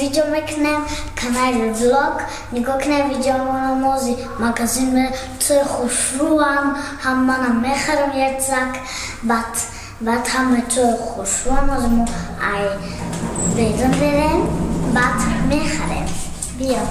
Видео мекунем канали влог, нигоҳ кунем видеомона мози магазин цои хушрӯам, ҳам манам мехарам ячзак, баъд ҳама цои хушрӯам, ози мо ай берун берем, баъд мехарем. Биё.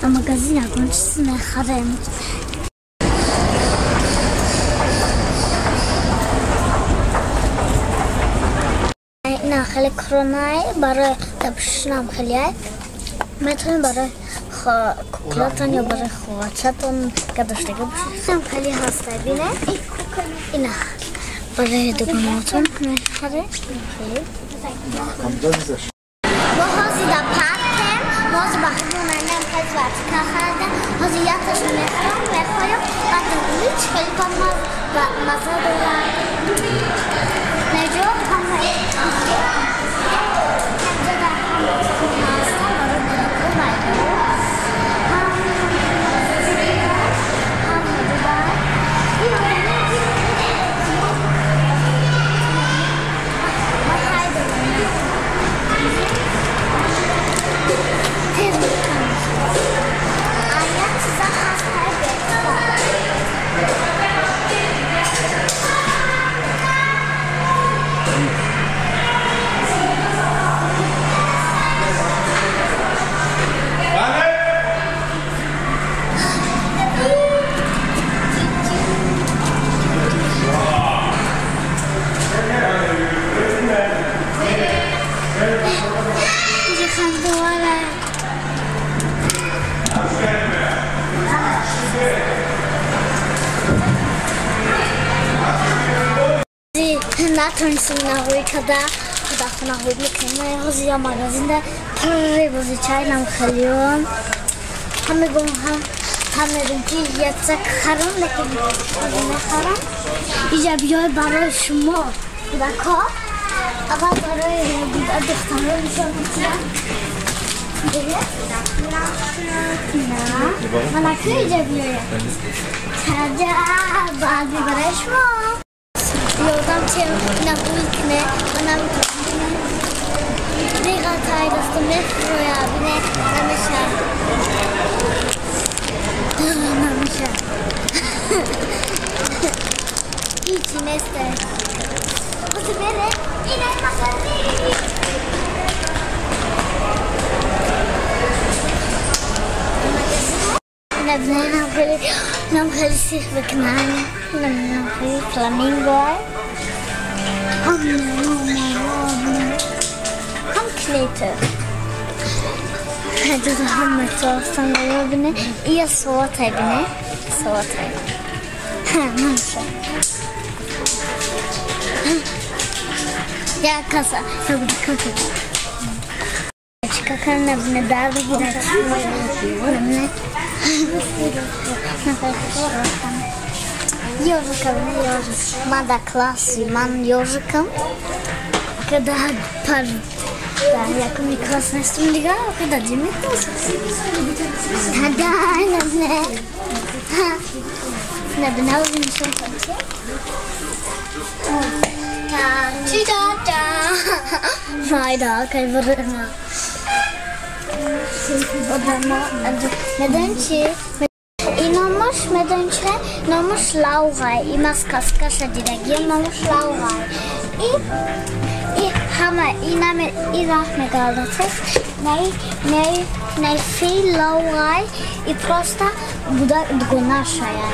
Магазин ягон чиз мехарем. Ина хеле кронай барои дапушинам хеле метавонем барои куклатон ё барои ховачатон гадоштага бошед. Хеле ҳаста бине. Ина барои дугонаатон мехарем. Хеле. Мо ҳозир дар паркем, мо ҳозир ба худмон анам хеле варчика харидем, ҳозир якташо мехӯрам, мехоҳам, баъд ҳеҷ хеле маза дорад. Наҷо ҳама инҷо дар ҳама хона ҳастам барои кӯдакҳо майдон. Ҳам ҳам Дубай. Натонистем наҳоӣ када худахона ҳуд мекунем. Ҳозир я магазинда пурре бози чай нам халиён. Ҳам мегӯм ҳам мегӯм ки яцак харам, лекин ҳозир мехарам. Иҷа биёй барои шумо кӯдакҳо. Аввал барои духтарон нишон медиҳам. Манаку иҷа биёя. Таҷа баъд барои шумо. Ёрдам чем набуй кне, манам меғалтай дасту мефурӯя, бине намеша. Намеша. Ҳичи несте. Бози бере, инай магазин. Нам хеле сих бикунам. Нам хеле фламинго. Ҳам клета. Ҳама чостан бибине. Ия соатай бине. Соатай. Намша. Я каса. Чика кана бине дар бигирад. Бине. Ёжиком, ёжик. Ман дар класси ман ёжикам. Когда пар да якуми класс нестум дигар, когда дими класс. Да, не. Не бинав нишон конче. Та чи та та. Файда, кай врна. Одамо, медончи. Иномаш медонче, номаш Лаура, имас каскаша дидаги, номаш Лаура. И ҳама инаме и раҳ мегардатес, най най най фи Лаура и просто буда дугонашая.